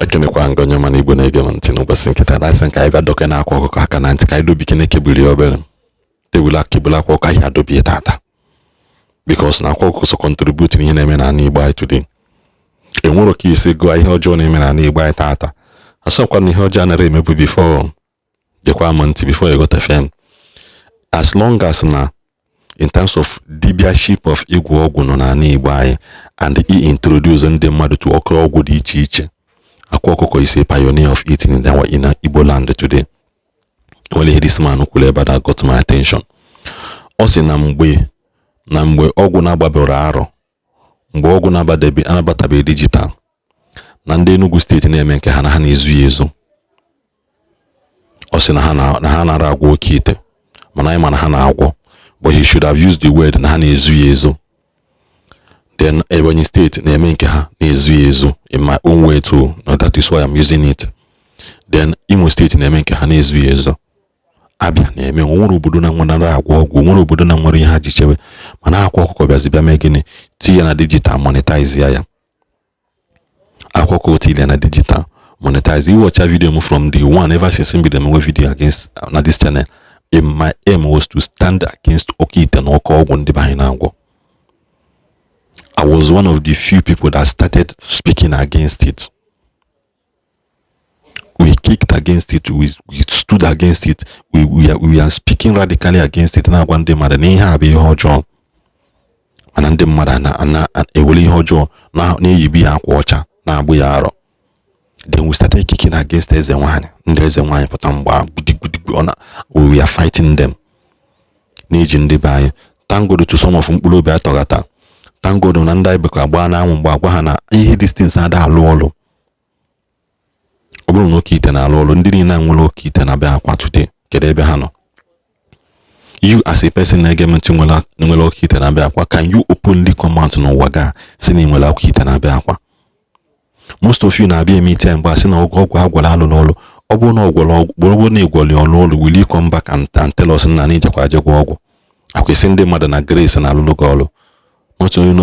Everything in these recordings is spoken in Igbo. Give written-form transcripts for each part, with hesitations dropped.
Ekenekwa nga onye mana Igbo na-ege m ntị n'ụbọchị nke taa. Asị ka anyị bịa dọka na akwa ọkụkọ aka na ntị, ka anyị dobi kene kebiri obere tebụl kebụl akwa ọkụkọ anyị adobie tata, because na akwa ọkụkọ so contribute n'ihe na-eme n'ala Igbo anyị today. Enwero ka isi gụọ ihe ọjọọ na-eme n'ala Igbo anyị tata, asọkwa na ihe ọjọọ anaghị emebu before. Gekwa m ntị before you go to. As long as na in terms of dibiaship of ịgwọ ọgwụ nọ n'ala Igbo anyị and i introduce ndị mmadụ to ọkụ ọgwụ dị iche iche, akwa ọkụkọ is a pioneer of it in Igbo land today. Nwere ihe this man kwuru ebe that got my attention. Ọ sị na mgbe ọgwụ na-agbabere arọ, mgbe ọgwụ na-abadebe anabatabeghị digital, na ndị Enugu steeti na-eme nke ha, na ha na-ezu ya ezu. Ọ sị na ha nara agwọ oke ite, mana anyị ma na ha na-agwọ, but he should have used the word na ha na-ezu ya ezu. Then Ebonyi steeti na-eme nke ha, na-ezu ya ezu, in my own way too. No, that is why I'm using it. Then Imo steeti na-eme nke ha, na-ezu ya ezu. Abịa na-eme. Onwere obodo na nwenara agwọ ọgwụ, onwere obodo na nwere ihe ha ji chebe, mana akwa ọkụkọ bịazi bịa mee gịnị? Tinye na digital, monetize ya. Akwa ọkụkọ tinye na digital, monetize. Iwatcha video m from the one ever since m bido mewe video against na this channel, in my aim was to stand against oke ite na ọkụ ọgwụ ndị be anyị na-agwọ. I was one of the few people that started speaking against it. We kicked against it, we stood against it, we are speaking radically against it, na-agwa ndị mmadụ na ihe a bụ ihe ọjọọ, mana ndị mmadụ na-ewere ihe ọjọọ na-eyibi ya akwa ọcha, na-agbụ ya arọ. Then we started kicking against eze nwanyị. Ndị eze nwanyị pụta mgbe gidigidigidi ọ na we are fighting them, na-eji ndị be anyị. Thank God to some of mkpụrụ obi atọghata. Thank God na ndị anyị bekọ agba n'anwụ mgbe agwa ha na ihe distance ada alụ ọlụ. Ọ bụrụ na oke ite na-alụ ọlụ, ndị niile nwere oke ite na-abịa akwa today, kedu ebe ha nọ? You as a person na-ege m ntị nwere oke ite na-abịa akwa, can you openly come out n'ụwa ga si na ị nwere oke ite na-abịa akwa? Most of you na-abịa eme ite mgbe a sị na ọgwụ agwara alụ n'ọlụ. Ọ bụrụ na ọgwọrọ ọgwụ, bụrụ na ịgwọrọ ọlụ ọlụ, will you come back and tell us na ijekwa ajegwa ọgwụ akwesị ndị mmadụ na grace na-alụlụ gị ọlụ? Otu onye na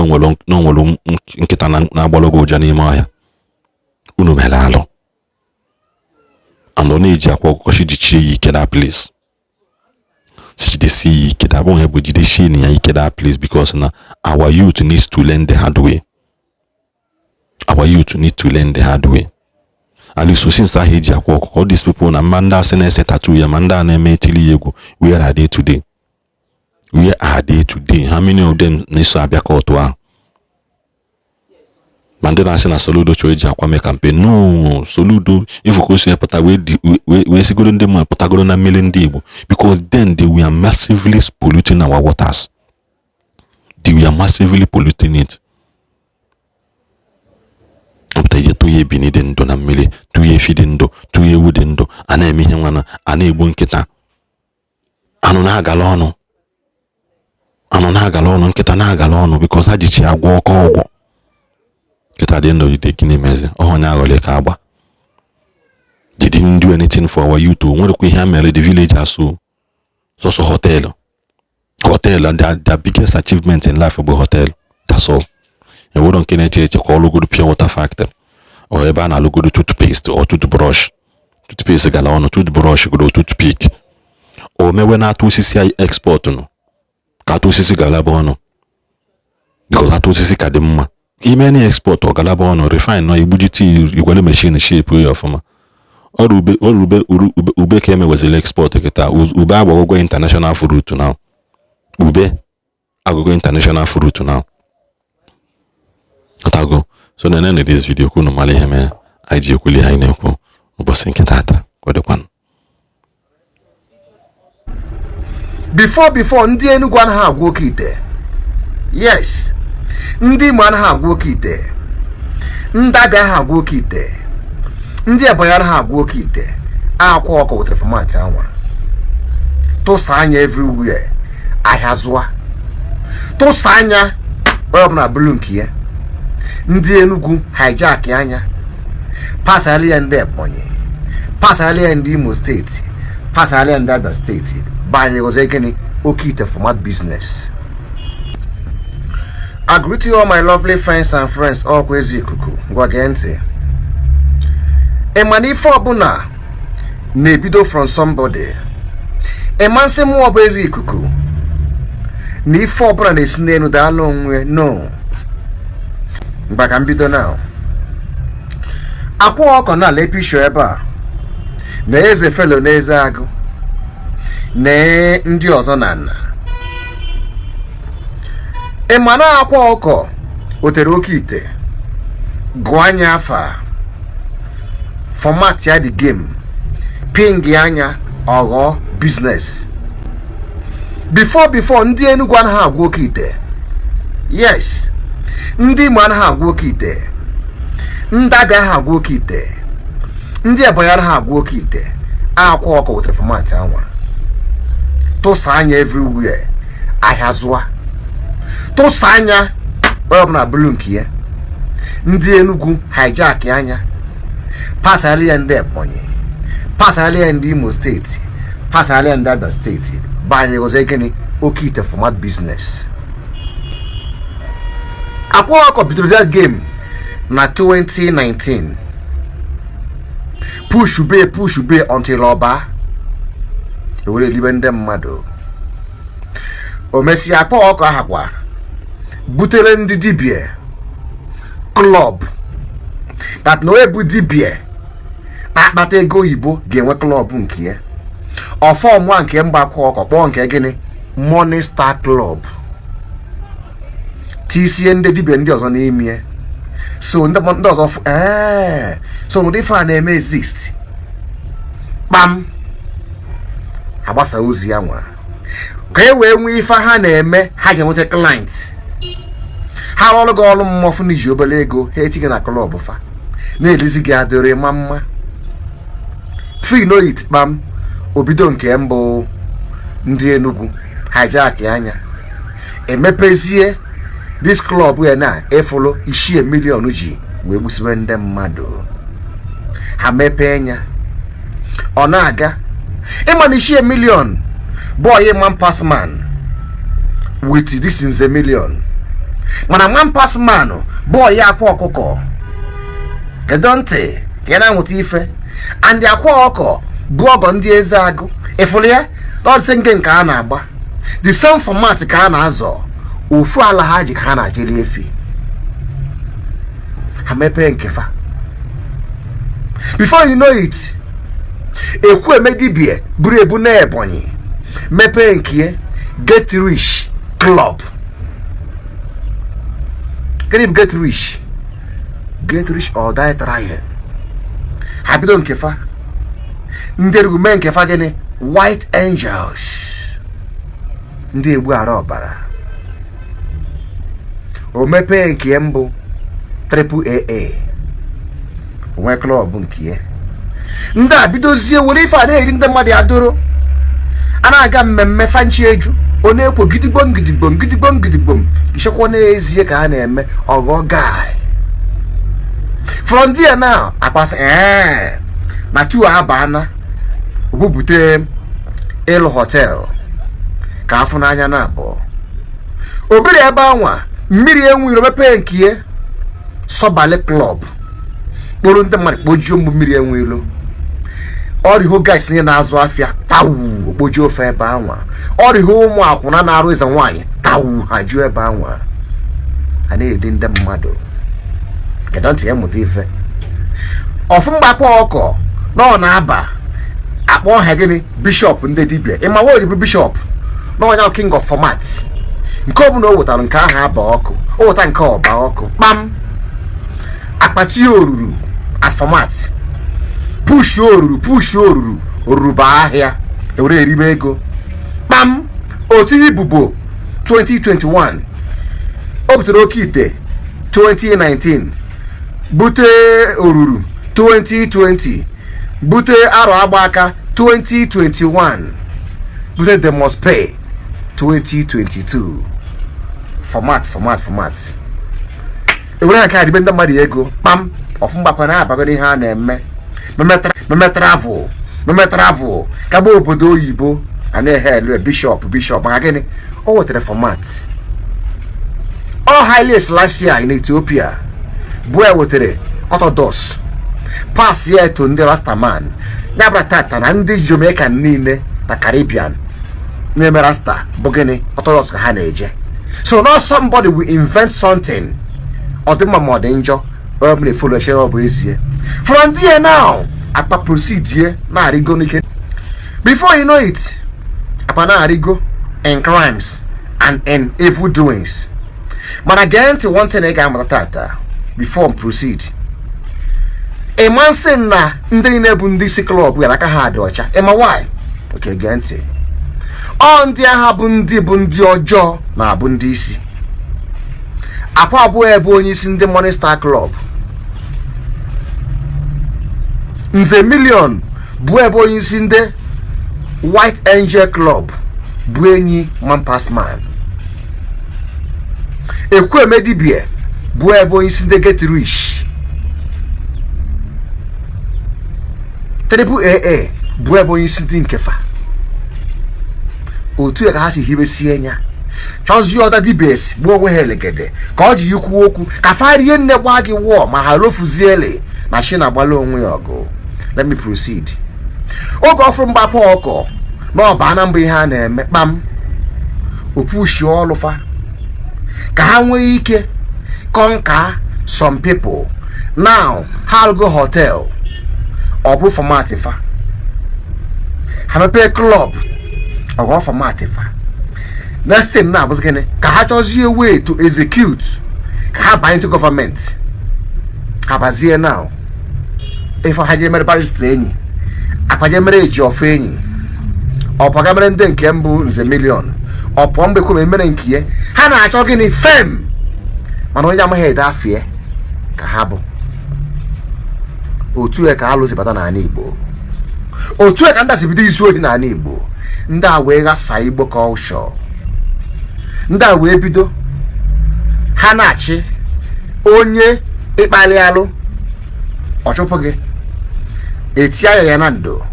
onwere nkịta na-agbalụ gị ụja n'ime ọhịa unu mere alụ, and ọ na-eji akwa ọkụkọ si jichie ya ike that place, si jidesie ya ike. That bụ bụ jidesie ya ike that place, because na our youth needs to learn the hard way. Our youth need to learn the hard way. At least since ahụ eji akwa ọkụkọ, all these people na mma ndị asị na-ese tattoo ya, ma ndị a na-eme etili ya egwu, where are they today? Where are they today? How many of them na-eso abịa court ahụ? Ma ndị na-asị na Soludo chọrọ iji akwa mee campaign. No, Soludo ifu ka o si pụta wee sigoro ndị mmadụ pụtagoro na mmiri ndị Igbo, because then they were massively polluting our waters. They were massively polluting it. Pụta ije tụnye ebini dị ndụ na mmiri, tụnye efi dị ndụ, tụnye ewu dị ndụ, a na-eme ihe nwana, a na-egbu nkịta, anụ na-agala ọnụ, anụ na-agala ọnụ, nkịta na-agala ọnụ, because ha jichi agwọ ọkọ ọgwụ. Nkịta dị ndụ jide. Gịnị mezi ọhụ onye aghọrọ ka agba? They didn't do anything for our youth. O nwerekwa ihe ha mere the village so sọsọ hotel, hotel. Their biggest achievement in life bụ hotel, that's all. Enwero nke na-eche eche ka ọlụgodo pure water factory or ebe a na-alụgodo toothpaste or toothbrush. Toothpaste gara ọnụ, toothbrush goro, toothpick o mewe na-atụ osisi anyị export nụ ka atụ osisi galaba ọnụ, because atụ osisi ka dị mma ime na export. Ọ galaba ọnụ, refine nọ, igbujite igwele machine shape ya ọfụma. Ọrụ ube, ọrụ ube, ube, ube ka emewezili export kịta. Ube agbagogo international fruit now. Ube agụgo international fruit now. Ọtago. So na nene this video ka unu mara ihe mere anyị ji ekwuli ihe anyị na-ekwu ụbọchị nke taata. Ka ọ dịkwanụ. Before ndị Enugu anaghị agwọ oke ite. Yes, ndị Imo anaghị agwọ oke ite, ndị Abịa anaghị agwọ oke ite, ndị Ebonyi anaghị agwọ oke ite. Akwa ọkụ wetara format anwa tụsa anya everywhere, ahịa zụa, tụsa anya, onye ọbụla bụrụ nke ya. Ndị Enugu hijack anya, pasara ya ndị Ebonyi, pasara ya ndị Imo steeti, pasara ya ndị Abia steeti, banye ọzọ gịnị? Oke ite format business. I greet you all, my lovely friends and friends. Ọkwa ezi ikuku. Ngwa, gee ntị. Ị ma na ife ọbụla na-ebido from somebody. Ịma nsị mụọ bụ ezi ikuku na ife ọbụla na-esi n'elu daalụ onwe no. Mgba ka m bido now. Akwa ọkọ na ala episho ebe a na eze felo na eze agụ na ndị ọzọ na nna. Ị ma na akwa ọkọ wetere oke ite, gụọ anya afa, format ya, the game ping anya ọghọ business. Before ndị Enugu anaghị agwọ oke ite. Yes, ndị Imo anaghị agwọ oke ite, ndị Abịa anaghị agwọ oke ite, ndị Ebonyi anaghị agwọ oke ite. Akwa ọkọ wetere format anwa, tụsa anya everywhere, ahịa zụa, tụsa anya, onye ọbụla bụrụ nke ya. Ndị Enugu hijack anya, pasara ya ndị Ebonyi, pasara ya ndị Imo Steeti, pasara ya ndị Abia Steeti. Banye ọzọ gịnị? Oke ite format business. Akwa ọkọ bidoro that game na 2019, push be, push be until ọba ewere elibe ndị mmadụ. O mesịa, akwa ọkọ ahakwa butere ndị dibịa club that na onye bụ dibịa na-akpata ego oyibo ga-enwe club nke ya. Ọfọmụa nke mgba akwa ọkọ kpọọ nke gịnị? Money Star Club. Tisie ndị dibịa ndị ọzọ n'ime, so ndị ọzọ ee, so ụdị ife a na-eme exist. Kpam agbasa ozi ya nwa ka e wee nwee ife ha na-eme, ha ga-enweta client. Ha rụọrụ gị ọrụ mmụọ fụ na iji obere ego, ha etinye na club fa na-elizi gị adịrị ma mma free know it. Kpam obido nke mbụ, ndị Enugu hijack anya, emepezie this club ya na efulu ishie million ji wee gbusiwe ndị mmadụ. Ha mepee ya, ọ na-aga. Ịma na ishie million boy, man pass man with this nze million, mana man pass man boy akwa ọkụkọ. Kedu ntị ka ị na-amụta ife? And akwa ọkọ bụ ọgọ ndị eze agụ ịfụrụ ya n'ọdịsị nke nke a na-agba the same format ka a na-azọ ofu ala ha ji ka ha na-ajeri efi. Ha mepee nke fa, before you know it, ekwu eme dibie buru ebu na Ebonyi mepee nke Get Rich Club. Gịnị bụ Get Rich? Get rich or die trying. Ha bido nke fa, ndị Enugu mee nke fa gịnị? White Angels, ndị egbu ara ọbara. O mepee nke mbụ Triple AA, onwe club nke ya. Ndị a bidozie were ife a na-eri ndị mmadụ ya doro a na-aga mmemme fanchi eju, ọ na-ekwo gidigbom gidigbom gidigbom gidigbom. Ichekwa n'ezie ka a na-eme ọghọ guy. From there now, akpasị ee na tu abana obupute ịlụ hotel ka afụ n'anya na abụọ obere ebe anwa mmiri enwiro, mepee nke ya Sọbali Club, kpụrụ ndị mmadụ kpojuo mbụ mmiri enwe ilo ọrịho guys nye na-azụ afịa tawu okpojuo ofe ebe anwa ọrịho ụmụ akwụna na-arụ eze nwaanyị tawu ha juo ebe anwa a na-edi ndị mmadụ. Kedu ntị ya mụta ife ọfụ mgbakọ ọkọ na ọ na-aba akpọ ha gịnị? Bishọp ndị dibịa. Ịma nwa oyibo bishọp na ọnya king of format. Nke ọbụla o wetara nke ahụ aba ọkụ, o weta nke ọba ọkụ. Kpam akpati ya oruru as format, push oruru, push oruru, oruru baa ahịa, ewere eribe ego. Kpam otu ibubo 2021 o butere oke ite 2019, bute oruru 2020, bute arọ agba aka 2021, bute the must pay 2022. Format, format, format, ewere nke a ribe ndị mmadụ ego. Kpam ọfụmgbakwa na-abago n'ihe a na-eme meme travel, meme travel kagba obodo oyibo a na-ehe elu bishọp, bishọp. Maka gịnị? O wetara format ọ Haile Selassie in Ethiopia bụ e wetara Orthodox. Pass ya to ndị Rastaman. Ya bụrụ tata na ndị Jamaican niile na Caribbean na-eme Rasta bụ gịnị? Orthodox ka ha na-eje. So now somebody will invent something, ọ dị mma ma ọ dị njọ, onye ọbụla e follow echere ọ bụ ezie. From there now, akpa proceed ye na-arịgo n'ike. Before you know it, akpa na-arịgo in crimes and in evil doings. Mana gee ntị, one thing ị ga-amụta tata before m proceed: ịma nsị na ndị niile bụ ndị isi club gara aka ha dị ọcha. Ịma why? Okay, gee ntị. Ọ ndị agha bụ ndị ọjọọ na-abụ ndị isi. Akwa abụọ ebe onye isi ndị Morning Star Club, Nze Million bụ ebe onye isi ndị White Angel Club, bụ enyi Man Pass Man. Ekwueme Dibia bụ ebe onye isi ndị Get Rich. Triple AA bụ ebe onye isi ndị nkefa. Otu ya ka ha si hibesie ya, chọzie ọda dibes gbuo onwe ha elegede ka ọ ji ikwu okwu ka fa rie nne gbaa gị wụọ ma ha rofuziele na chi na-agbala onwe ya ọgụ. Let me proceed. Oge ọfụ mgbapụ ọkọ na ọba na mbụ ihe a na-eme kpam opushi ọlụfa ka ha nwee ike conquer some people. Now ha alụgo hotel, ọ bụ format fa. Ha mepee club, ọgọ format fa. Next thing na-abụzi gịnị? Ka ha chọzie way to execute ka ha banye into government. Ha bazie now, ife ha je mere barrister enyi akpaje mere eji ọfọ enyi ọpọga mere ndị nke mbụ Nze Million ọpụọ mgbe kweme mere nke ya. Ha na-achọ gịnị? Fame. Mana onye amaghị ede afie ka ha bụ otu ya ka alụzi bata n'ala Igbo, otu ya ka ndị asị bido izu ohi n'ala Igbo. Ndị a wee ghasa Igbo culture. Ndị a wee bido ha na-achị onye ịkpali alụ ọchụpụ gị etinye ya ya na ndo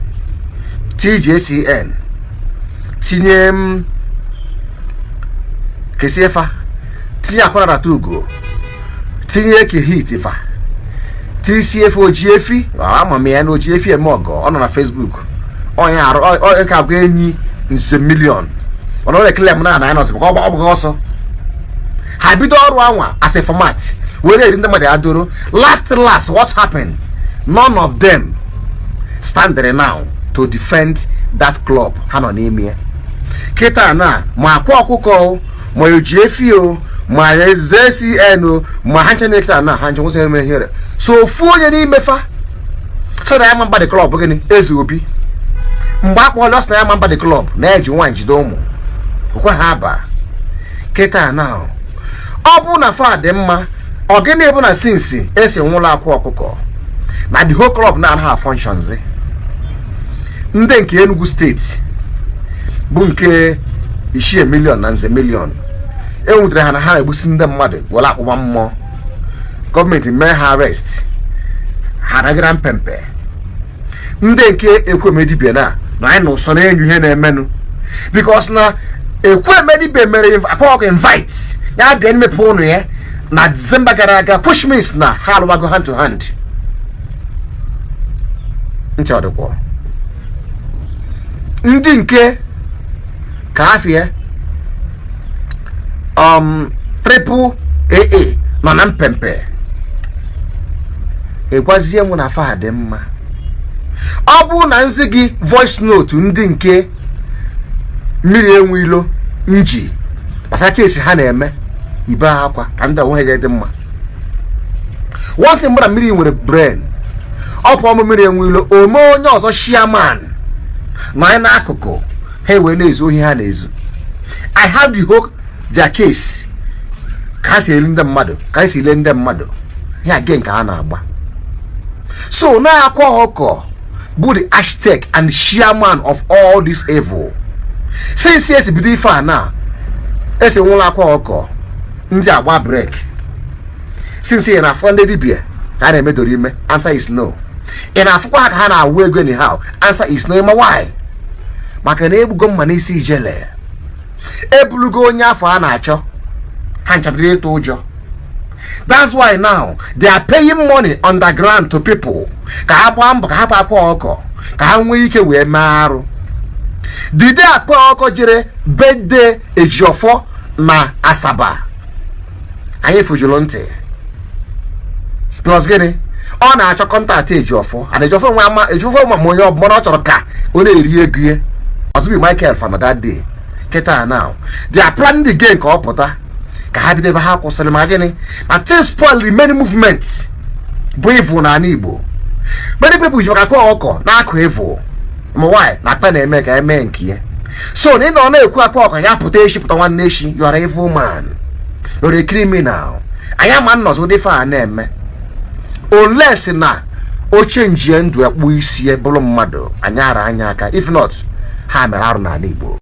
TJCN, tinye m kesie fa, tinye akwanarata ugo, tinye eke hit fa, TCF ojiefi. Ama m ya na ojiefi eme ọgọ. Ọ nọ na Facebook, onye arụ onye ka agwa enyi Nze Million, mana ọ na-ekele m na ana nọsị maka ọ bụghị ọsọ ha bido ọrụ anwa as a format were eri ndị mmadụ adoro. Last last, what happened? None of them stand there now to defend that club ha nọ n'ime ya kịta na ma akwa ọkụkọ o, ma oji efi o, ma eze cn o, ma ha nche kịta na ha nche nwụsị mere here. So ofu onye n'ime fa sị na ya ma mba the club gịnị? Eze Obi. Mgbe a kpọọla, ọ sị na ya ma mba the club na-eji nwaanyị jide ụmụ okwe ha aba kịta na ọ bụ na fa dị mma. Ọ gịnị bụ na since esi nwụrụ akwa ọkụkọ na the whole club na-anaghị functions? Ndị nke Enugu Steeti bụ nke Ichie Million na Nze Million, enwutere ha na ha na-egbusi ndị mmadụ were akpụkpa mmụọ. Gọọmenti mee ha arrest, ha nagara mpempe. Ndị nke Ekwueme Dibia na anyị na ụsọ na-enyo ihe na-emenụ, because na Ekwueme Dibia mere akwa ọkụ invite ya bịa mmepe ụnụ ya na Disemba gara aga, which means na ha alụwago hand to hand. Ntị ọ dịkwa ndị nke ka afịa Triple AA nọ na mpempe. Ịgwazie m na fa dị mma. Ọ bụ na nzi gị voice note ndị nke mmiri enwe ilo nji gbasara kesi ha na-eme ibe akwa ka ndị onwe ha dị mma. One thing mara, mmiri nwere brain. Ọ pụọ m mmiri enwe ilo ome onye ọzọ chairman nọ anyị n'akụkụ ha wee na-ezu ohi ha na-ezu. I have the whole their case, ka ha si eri ndị mmadụ, ka ha si ele ndị mmadụ ya ge nke ha na-agba. So na-akwa ọkọ bụ the architect and chairman of all this evil since esi bido ife a na esi nwụrụ akwa ọkọ ndị agba break. Since ị na-afụ ndị dibịa ka a na-emedoro ime? Answer is no. Ị na-afụkwa ha ka ha na-awụ ego anyhow? Answer is no. Ịma why? Maka na egbugo mma n'isi ijele, ebulugo onye afọ a na-achọ ha nchabiri ịtụ ụjọ. That's why now they are paying money underground to people ka ha gbaa mbọ ka hapụ Akwa Ọkụkọ, ka ha nwee ike wee mee arụ. The day Akwa Ọkụkọ jere birthday Ejiofor na Asaba, anyị fujuru ntị. Plus gịnị? Ọ na-achọ contact Ejiofor, and Ejiofor nwe ama, Ejiofor ma onye ọ bụ, mana ọ chọrọ ka ọ na-eri ego ya. Ọzụbi Michael fana that day. Kịta now they are planning the game ka ọ pụta, ka ha bido ebe ha kwụsịrị. Ma gịnị ma things spoil remain movement bụ evil n'ala Igbo. Many people ji maka Akwa Ọkụkọ na-akụ evil. Ma why na akpa na-eme ka eme nke ya? So na ị nọ na-ekwu Akwa Ọkụkọ ya pụta echi, pụta nwanne echi, you are evil man, you are a criminal. Anyị ama nnọzọ ụdị ife a na-eme unless na o chenjie ndụ ya, kpuo isi ya, bụrụ mmadụ. Anyị ara anya aka. If not, ha mere arụ n'ala Igbo.